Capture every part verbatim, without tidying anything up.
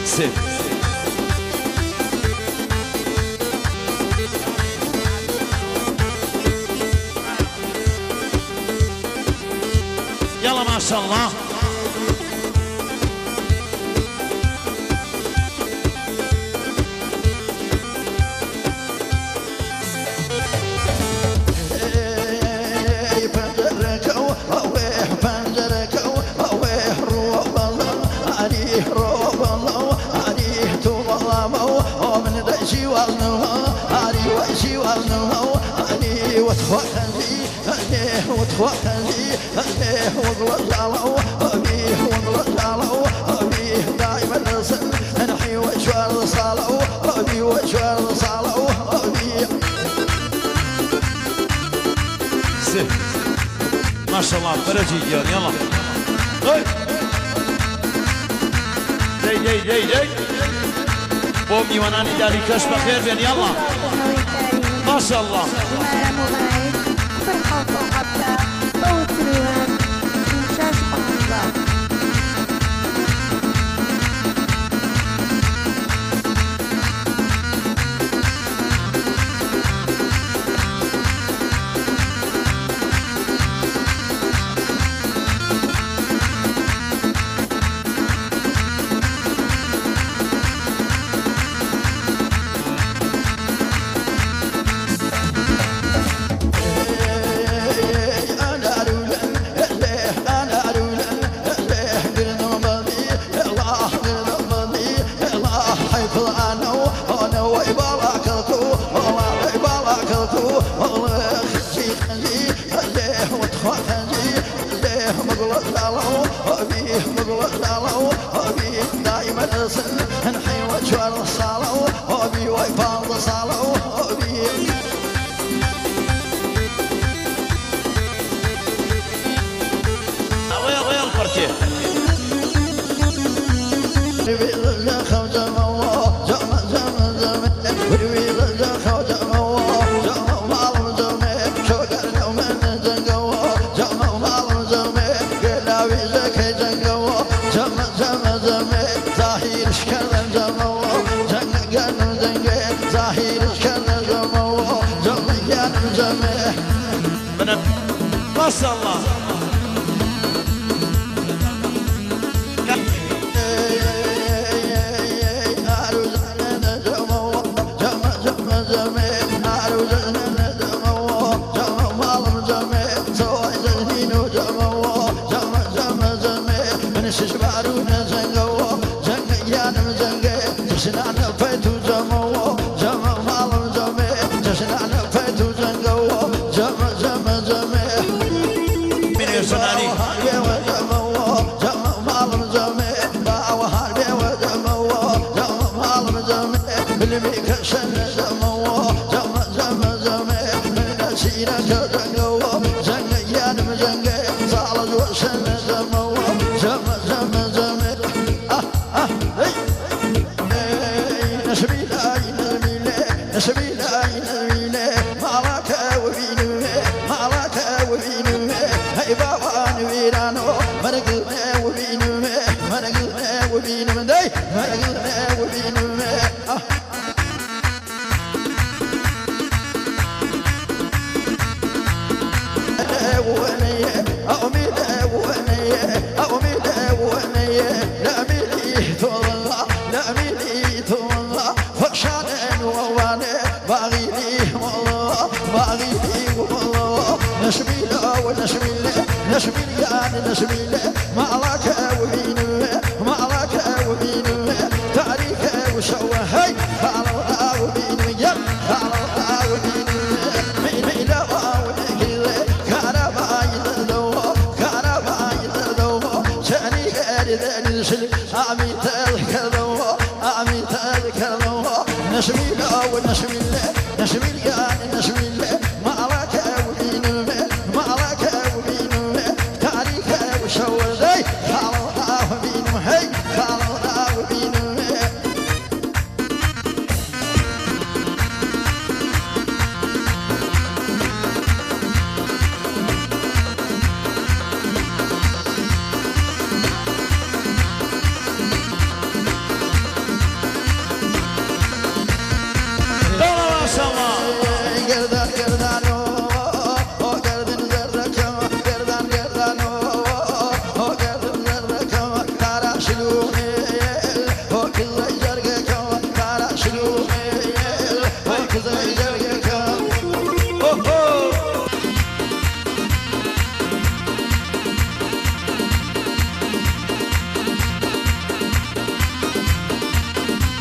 سي. يلا ما شاء الله. سي. ما شاء الله، فرجي جيان، يلا. هاي. داي، داي، داي، داي. بومي وناني داري كاش بخير بين، يلا. ما شاء الله. ما شاء الله.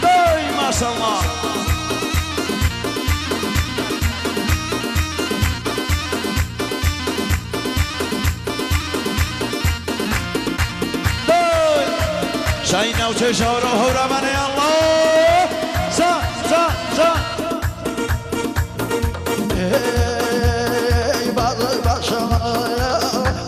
Hey, mashallah. Hey! Şahin Nauçe, şaura, haura, mane Allah! Sa, sa, sa! Hey, bazı başıma,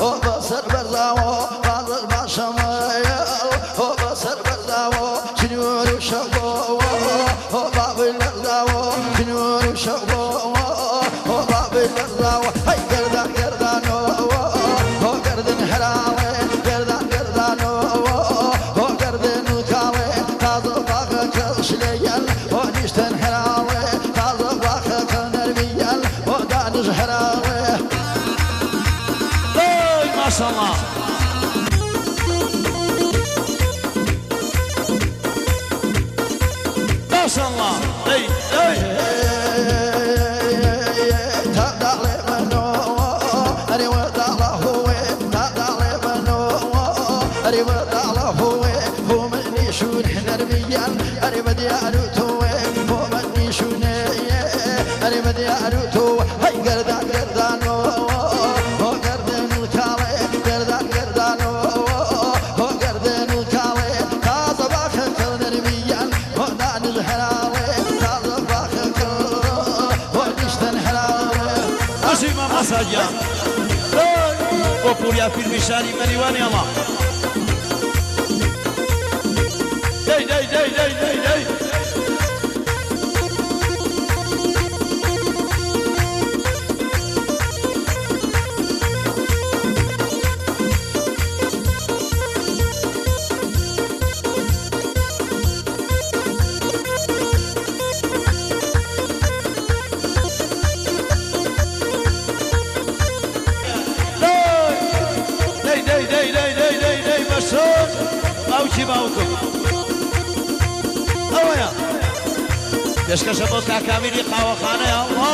o basar bazamo, bazı başıma, o basar bazamo, sinuru şabo, o babı lazamo, sinuru şabo, o babı lazamo. Hey, gerdan, gerdan, o, o, gerdan herale, gerdan, gerdan, o, o, o, gerdan kale, tazı bakı kıl şileyen, o nişten herale, tazı bakı kıl nerviyen, o danış herale. Hey, maşallah. Mashallah. Hey, hey. Hey, gerdan, gerdan, o, o, gerdan kale, gerdan, gerdan, o, o, o, gerdan kale, tazı bakı kıl nerviyen, o danış herale, tazı bakı kıl, o nişten herale. Aşima masaya. Hey! O purya pirmishari meriwani ama. Hey, hey, hey. Dai, dai, dai, masuk. Mauki, mauki. Awaya. Peshkasha bo kaka Amiri Qawakhana, ya Allah.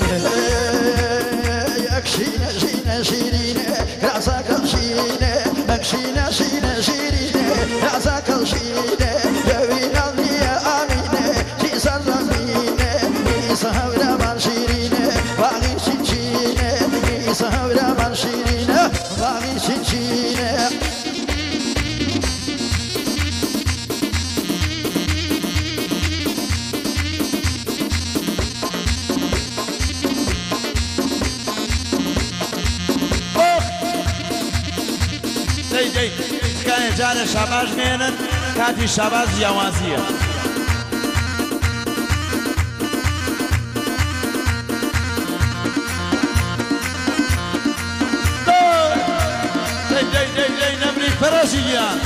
Hey, akshina, shina, shirine. Rasa kal shine, akshina shine shirine, rasa kal shine, yawina nia amine, shi sarra mine, isa haura man shirine, wagi shin shine, isa haura man shirine, wagi shin shine. Dei, dei. Tikaia jana shabaj menen, kati shabaj jawazia. Dei, dei, dei, dei, nemri farajian.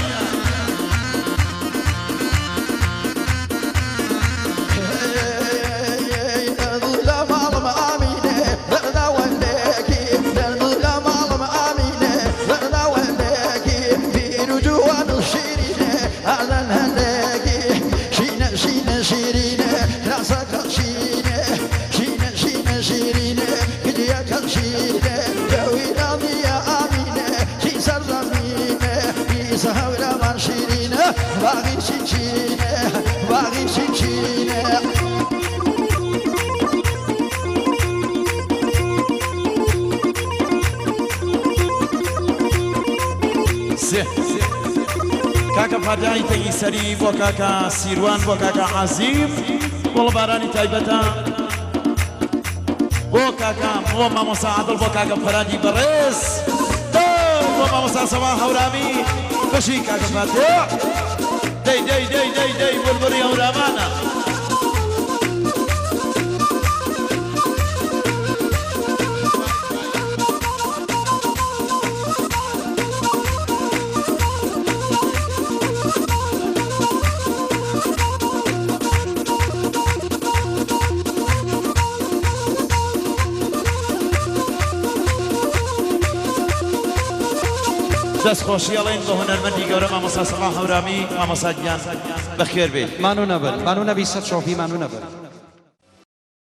Kaka دایتەگی سەری بۆ کاکە سیروان، بۆ کاکە عەزیز، گوڵبارانی تایبەتە بۆ کاکە، بۆ مامۆستا عادڵ، بۆ کاکە فەرادی بەڕێز، دەی بۆ مامۆستا سەباح هەورامی، بەشی کاکە فاتیح، دەی، دەی، دەی، دەی، دەی، بولبولی هەورامانە. دەست خۆشی ئەڵێین بۆ هونەرمەندی گەورە مامۆستا سەباح هەورامی، مامۆستا گیان بەخێر بێی. مەمنون ئەبن، مەمنون ئەبی سەرچۆپی، مەمنون ئەبن.